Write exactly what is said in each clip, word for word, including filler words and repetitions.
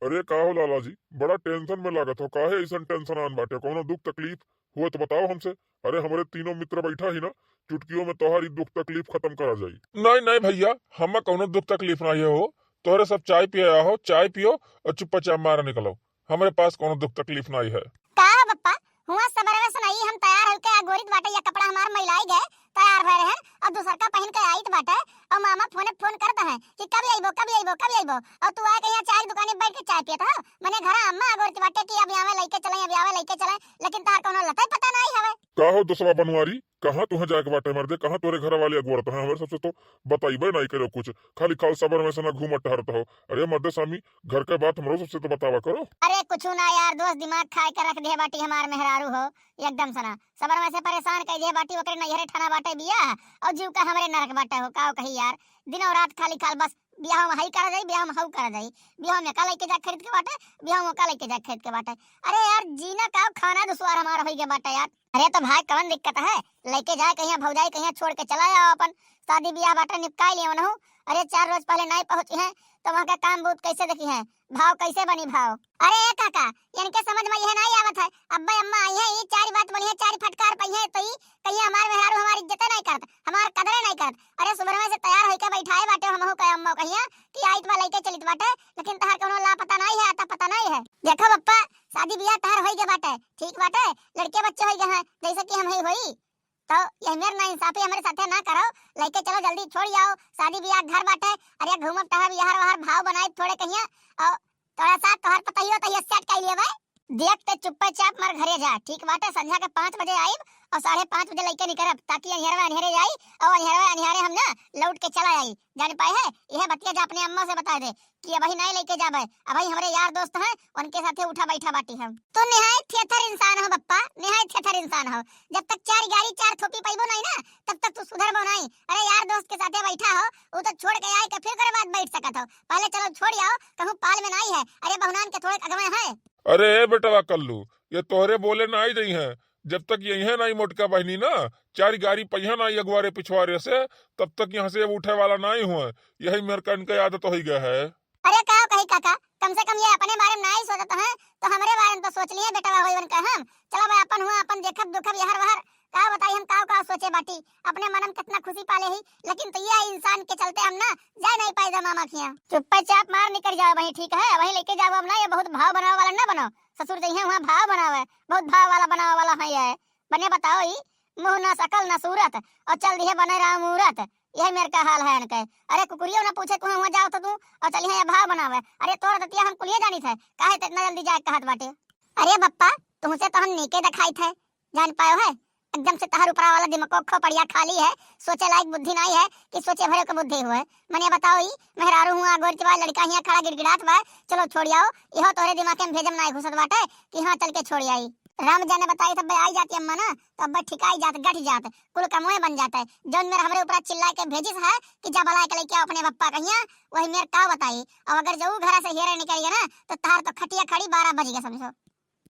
अरे का हो लाला जी, बड़ा tension में लागत हो, काहे अइसन tension आन बाटे? कौनो दुख तकलीफ हुए तो बताओ हमसे। अरे हमरे तीनों मित्र बैठा ही ना, चुटकियों में तोहार ई दुख तकलीफ खत्म करा जाई। नहीं, नहीं भैया, हमें कौनो दुख तकलीफ नहीं है हो। तोहरे सब चाय पिए आया हो, चाय पियो और चुप्पा चाप मारा निकलो। हमरे पास कौनो दुख तकलीफ नहीं है। का हो बप्पा, हुआ सबेरे से नहीं हम तैयार होके आ गोरित बाटे, या कपड़ा हमार मैलाई गए, तैयार भए रहन और दूसर का पहन के आइत बाटे, और मामा फोने फोन करत हैं कि कब अइबो, कब अइबो, कब अइबो, और तू आए के यहाँ चाय दुकाने बैठ के चाय पियत हो। मने घर अम्मा अगोरत बाटे कि अब आवे लइके चले, अब आवे लइके चले, लेकिन तहार कौनो लतई पता नहीं हवे। का हो दोस्तवा बनवारी, कहाँ तुहे जाए के बाटे मर्दे, कहाँ तोरे घर वाले अगोरत हैं? हमरे सबसे तो बताइबे नहीं करो कुछ, खाली खाल सबर में से ना घूमत टहरत हो। अरे मर्दे सामी, घर के बात हमरो सबसे तो बतावा करो। अरे कुछ ना यार दोस्त, दिमाग खाए के रख दे बाटी हमार मेहरारू हो, एकदम से ना सबर में से परेशान कर दे बाटी, ओकरे नैहरे ठाना बाटे बियाह और जीव का हमरे नरक बाटे हो, का कही यार, दिन और रात खाली खाल बस बियाह में हई करा जाई, बियाह में हऊ करा जाई, बियाह में का लइके जाए खरीद के बाटे, बियाह में का लइके जाए खरीद के बाटे। अरे यार जीना का खाना दुश्वार हमार होई के बाटे यार। अरे तो भाई कौन दिक्कत है, लइके जाए कहिया भौजाई कहिया छोड़ के चला जाओ अपन, शादी बियाह बाटे निपटाई लियो नहु। अरे चार रोज पहले नहीं पहुंची है तो वहाँ का काम बूत कैसे देखी है, भाव कैसे बनी भाव? अरे ए काका, इनके समझ में यह नहीं आवत है। अब्बे अम्मा आई है, ये चारी बात बोली है, चारी फटकार पई है, तो ई कहिए हमार मेहरारू हमारी इज्जते नहीं करत, हमार कदरे नहीं करत। अरे सुबह में से तैयार होके बैठाए बाटे, हमहू के अम्मा कहिया कि आइत बा लइके चलित बाटे, लेकिन तहार कौनो ला पता नहीं है, आता पता नहीं है। देखो बप्पा, शादी बियाह तहार होई गए बाटे, ठीक बाटे, लड़के बच्चे होई गए हैं, जैसे कि हम ही होई। तो यह मेर ना इंसाफी हमरे साथे ना करो, लइके चलो जल्दी छोड़ आओ, शादी बियाह घर बाटे। अरे घूमब टहरब यहर वहर भाव बनाई थोड़े कहिया, और थोड़ा सा तोहर पतहियो तहियो सेट कर लिए भाई। देख ते चुप्पे चाप मर घरे जा, ठीक बाटे? संझा के पाँच बजे आइब और साढ़े पाँच बजे लइके निकरब, ताकि अनिहरवा अनिहरे आई और अनिहरवा अनिहरे हम ना लौट के चला आई। जान पाए है, यह बतिया जा अपने अम्मा से बता दे कि अबही नहीं लइके जाबे, अबही हमरे यार दोस्त हैं, उनके साथे उठा बैठा बाटी हम। तू निहायत थेथर इंसान हो बप्पा, निहायत थेथर इंसान हो। जब तक चार गारी चार थोपी पइबो नहीं ना, तब तक तू सुधरबो नहीं। अरे यार दोस्त के साथे बैठा हो, वो तो छोड़ के आए के फिर करे बाद बैठ सकत हो। पहले चलो छोड़ आओ, कहूँ पाल में नहीं है। अरे बहुनान के थोड़े अगवे है। अरे ए बेटवा कल्लू, ये तोहरे बोले ना आई रही हैं। जब तक यही नहीं मोटका बहनी ना, चार गारी पहिया नहीं अगवारे पिछवारे से, तब तक यहाँ से अब उठे वाला नहीं हुआ। यही मेर का इनका आदत हो गया है। अरे का कही काका, कम से कम ये अपने बारे में नहीं सोचत हैं, तो हमरे बारे में तो सोच लिए बेटवा होई उनका हम। चला भाई अपन हुआ, अपन देखब दुखब यहर वहर, का बताई हम का का सोचे बाटी। अपने मन में कितना खुशी पाले ही, लेकिन तो ये इंसान के चलते हम ना जा नहीं पाए जा मामा खिया। चुप्पे चाप मार निकल जाओ वहीं, ठीक है? वहीं लइके जाओ अब ना, ये बहुत भाव बनावे वाला ना बनो। ससुर जइहे वहाँ भाव बनावे, बहुत भाव वाला बनावे वाला है ये। बने बताओ ई, मुँह ना शकल ना सूरत, और चल दिहे बने राम मूरत। यही मेर का हाल है इनके। अरे कुकुरियो ना पूछे तुहे वहाँ जाओ तो तू, और चलिहे ये भाव बनावे। अरे तोर दतिया हम कुलिये जानित है, काहे ते इतना जल्दी जाए कहत बाटे? अरे बप्पा, तुमसे तो हम नीके देखाइत है, जान पायो है, एकदम से तहर ऊपरा वाला दिमाग खोपड़िया खाली है, सोचे लायक बुद्धि नहीं है कि सोचे भरे के बुद्धि हुए। मने बताओ ई, मेहरारू हुआ गोर के बाद लड़का हिया खड़ा गिड़गिड़ात बा, चलो छोड़ आओ, इहो तोहरे दिमाग में भेजम नहीं घुसत बाटे कि हाँ चल के छोड़ आई। राम जाने बताई तब आई जाती अम्मा ना, तो अब ठिकाई जात, गठ जात, कुल कमवे बन जाता है। जौन मेर हमरे ऊपर चिल्ला के भेजिस है कि जा बलाय के लेके आओ अपने बप्पा कहिया, वही मेर का बताई। अब अगर जऊ घरा से हेरे निकल गया ना, तो तहार तो खटिया खड़ी बारह बज गया समझो।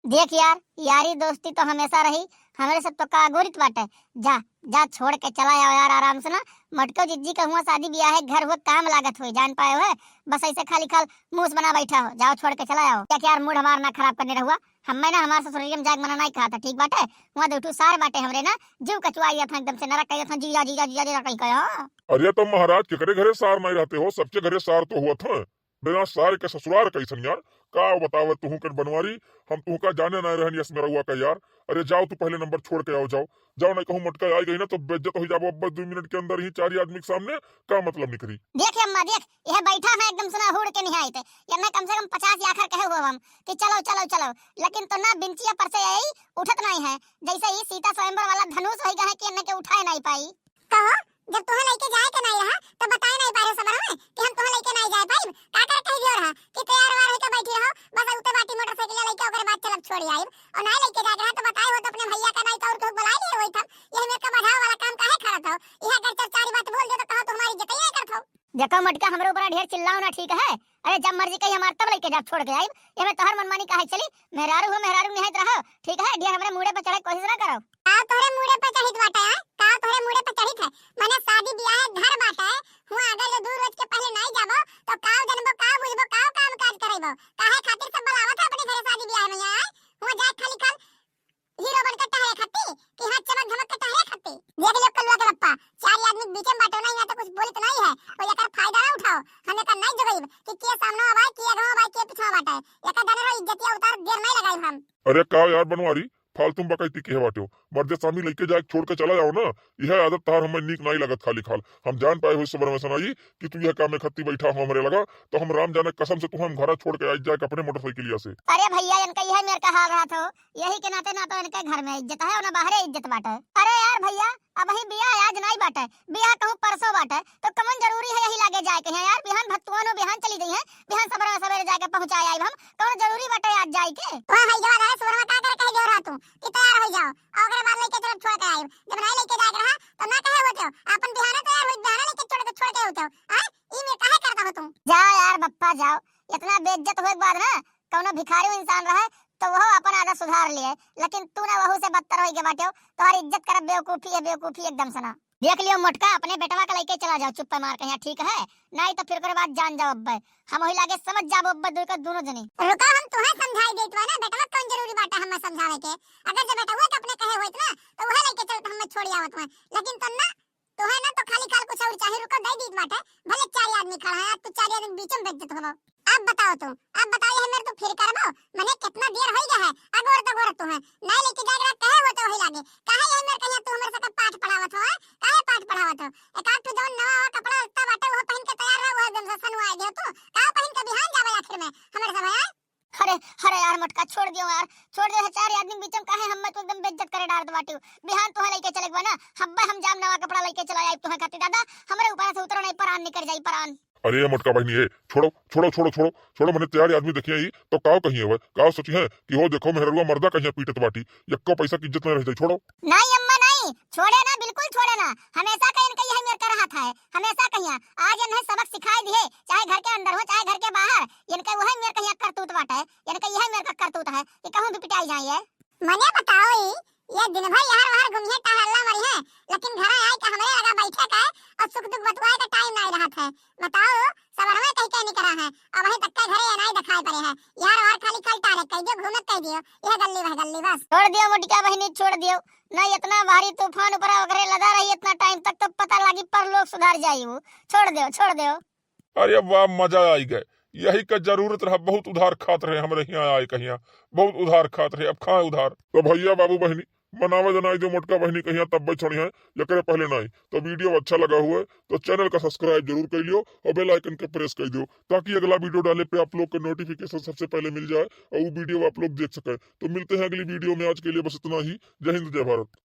देख यार, यारी दोस्ती तो हमेशा रही, हमरे सब तो का गोरित बाटे। जा, जा छोड़ के चला आओ यार आराम से ना। मटको जिज्जी का हुआ शादी ब्याह है, घर हुआ काम लागत हुई, जान पाए हुए। बस ऐसे खाली खाल मुंह से बना बैठा हो, जाओ छोड़ के चला आओ। क्या यार मूड हमार ना खराब करने रहुआ, हमें ना हमार ससुररिया में जाग मना नहीं कहा था, ठीक बाटे? वहाँ दो ठू सार बाटे हमरे ना, जीव कचुआ जात है एकदम से, नरक कह जात है, जीजा, जीजा, जीजा, जीजा कहीं कहो। अरे तो महाराज केकरे घरे सार नहीं रहते हो, सबके घरे सार तो हुआ था। बिना सार के ससुरार कैसन यार? का बतावे तुहू के बनवारी, हम तुहू का जाने ना रहन यस मेरा हुआ का यार। अरे जाओ तू पहले नंबर छोड़ के आओ, जाओ, जाओ, नहीं कहूँ मटका आई गई ना तो बेइज्जत हो जाबो अब दो मिनट के अंदर ही चार आदमी के सामने। का मतलब निकली? देख अम्मा देख, यह बैठा है एकदम सुना हुड़ के निहायत। यन्ने कम से कम पचास आखर कहे हुए हम कि चलो, चलो, चलो, लेकिन तो ना बिंचिया पर से यही उठत नहीं है। जैसे ही सीता स्वयंवर वाला धनुष होई गए कि यन्ने के उठाए नहीं पाई। कहो, जब तुम्हें लेके जाए के नहीं रहा, तो बताए नहीं पाए समर में कि हम तुम्हें लेके नहीं जाए पाई। का कर कही और रहा कि तैयार वार होके बैठी रहो, बस उते बाटी मोटरसाइकिल लेके ओकरे बाद चलब छोड़ आई। और नहीं लेके जाए रहा तो बताए हो तो अपने भैया का नहीं तो और केहू बुला लिए होई था। ये मेरे का बढ़ाव वाला काम काहे करत हो? यह अगर चल चारी बात बोल दे तो कहो तुम्हारी इज्जत ही नहीं करत हो। देखो मटका, हमरे ऊपर ढेर चिल्लाओ ना, ठीक है? अरे जब मर्जी कही हमार तब लेके जाब छोड़ के आइब। एमे तोहर मनमानी काहे चली? मेहरारू हो, मेहरारू निहायत रहो, ठीक है? ढेर हमरे मूड़े पे चढ़े के कोशिश ना करो। का तोहरे मूड़े पे चढ़ित बाटे, हैं? का तोहरे मूड़े पे चढ़ित है? मने शादी ब्याह है, घर बाटे, हुआ अगर जो दू रोज के पहले नहीं जाबो तो का जनबो, का बुझबो, का काम काज भाई बहू, काहे खातिर सब बुलावत है अपने घरे शादी ब्याह में, आए? हुआ जाए खाली खाल हीरो बन के टहरे खातिर कि हाँ चमक धमक के टहरे खातिर? देख लियो कलुआ के पप्पा, चार आदमी के बीच में बाटो नहीं है तो कुछ बोली तो नहीं है, कोई एकर फायदा ना उठाओ। हम एकर नहीं जगइब कि के सामने आवाए, के आगे आवाए, के पीछे बाटे। एकर जाने रहो इज्जतिया उतार, देर नहीं लगाइब हम। अरे का यार बनवारी, फालतू में बकैती किहे बाट्यो। मर्दे सामी लइके जाए छोड़ के चला जाओ ना। यह आदत तहार हमें नीक नाई लगत खाली खाल। हम जान पाए हुए सबर में सनाई कि तू यह काम में खत्ती बैठा हो हमरे लगा, तो हम राम जाने कसम से तुम्हें हम घरा छोड़ के आई जाए अपने मोटरसाइकिलिया से। अरे भैया, इनका यह मेर का हाल रहा थो, यही के नाते ना तो इनके घर में इज्जत है और ना बाहरे इज्जत बाटे। अरे यार भैया, अबहीं बियाह आज नाई बाटे, बियाह कहूँ परसों बाटे, तो कमन जरूरी है यही लागे जाए के? हैं यार, बिहान भत्तुआनो बिहान चली गई हैं, बिहान सबेरे सबेरे जाके पहुँचाए आइब हम, कौन जरूरी बाटे आज जाए के? वाह भाई जवान है, सुबह का करे कह गयो रहा तू कि तैयार हो जाओ, और अगर बार लेके चलब छोड़ के आइब, जब नहीं लेके जाए के रहा तो ना कहे होते हो, अपन बिहाने तैयार हो, बिहाने लेके छोड़ के, छोड़ के होते हो, हैं? ई में काहे करता हो तू? जाओ यार बप्पा जाओ, इतना बेइज्जत होए के बाद ना कौनो भिखारी इंसान रहे तो वो अपन आदत सुधार लिए, लेकिन तू ना वहू से बदतर होई के बाटे हो। तोहर इज्जत करब बेवकूफी है, बेवकूफी एकदम से ना। देख लियो मोटका, अपने बेटवा के लेके चला जाओ चुप्पे मार के यहाँ, ठीक है? नहीं तो फिर ओकरे बाद जान जाओ अब्बे, हम वही लागे समझ जाबो अब्बे दुई का दोनों जनी। रुका, हम तुम्हें समझाई देत बा ना, बेटवा कौन जरूरी बाटे हमें समझावे के? अगर जब बेटवा के अपने कहे होत ना तो वह लेके चलत हमें छोड़ आवत हुए, लेकिन तुम ना तोहे ना तो खाली खाल कुछ और चाही, रुको, दे दीत बाटे, भले चार आदमी खड़ा है, आज तू चार आदमी बीच में बेइज्जत होबो। अब बताओ तू, अब बताओ ये मेरे तू फिर करबो, मने कितना देर होई गया है, अगोर तो गोर तू है, नहीं लेके जाए रहा कहे हो तो वही लागे, काहे ये मेरे कहिया तू हमरे सबके पाठ पढ़ावत हो, हैं? काहे पाठ पढ़ावत हो? एक आध ठो जौन नवा नवा कपड़ा लत्ता बाटे वो पहन के तैयार रह, वो एकदम से सनुआ आ गया तू, का पहन के बिहान जावे आखिर में हमरे सब, हैं? अरे, अरे यार मोटका, छोड़ दियो यार, छोड़ दियो। है चार आदमी के बीच में काहे हमें तो एकदम बेइज्जत करे डारत बाटियो। बिहान तोहे लेके चले के बा ना, हब्बे हम जाम नवा कपड़ा लेके चला आइब तोहे खातिर दादा, हमरे ऊपर से उतरो नहीं, परान निकल जाई, परान। अरे ये मोटका बहिनी, ए, छोड़ो, छोड़ो, छोड़ो, छोड़ो, छोड़ो, मने चार आदमी देखिए ही तो काव कहिए हुए, काव सोची है कि हो देखो मेहरुआ मर्दा कहिया पीटत बाटी, यक्को पैसा की इज्जत नहीं रह जाई, छोड़ो। नहीं अम्मा नहीं, छोड़े ना, बिल्कुल छोड़े ना, हमेशा का इनका यही मेर का रहा था है, हमेशा कहिया। आज इन्हें सबक सिखाई दिए, चाहे घर के अंदर हो, चाहे घर के बाहर, इनके वही मेर कहिया करतूत बाटे, इनके यही मेर का करतूत है कि कहूँ भी पिटाई जाए ये। मने बताओ ई, ये दिन भर यहाँ वहाँ घूमिए टहलना मरी है, लेकिन घर आए के हमरे लगा बैठे का और सुख दुख बतुआए का टाइम नहीं रहत है। बताओ, सवरवे कहीं के निकरा है, अब वहीं तक के घरे ये नहीं दिखाई पड़े है। यहाँ वहाँ खाली खाली टाले कह दियो, घूमत कह दियो, यह गल्ली वह गल्ली बस। छोड़ दियो मोटिका बहिनी, छोड़ दियो। नहीं इतना भारी तूफान ऊपर ओकरे लदा रही इतना टाइम तक तो पता लागी परलोक सुधार जाई वो। छोड़ दियो, छोड़ दियो। अरे वाह, मजा आई गए। यही का जरूरत रहा, बहुत उधार खात रहे हमरे हियाँ आए कहिया, बहुत उधार खात रहे, अब खाए उधार। तो भैया बाबू बहिनी, मनावे जनाई दो मोटका बहिनी कहिया तब्बे छोड़िया, एकरे पहले नहीं। तो वीडियो अच्छा लगा हुआ है तो चैनल का सब्सक्राइब जरूर कर लियो और बेल आइकन के प्रेस कर दियो, ताकि अगला वीडियो डाले पे आप लोग के नोटिफिकेशन सबसे पहले मिल जाए और वो वीडियो आप लोग देख सकें। तो मिलते हैं अगली वीडियो में, आज के लिए बस इतना ही। जय हिंद, जय भारत।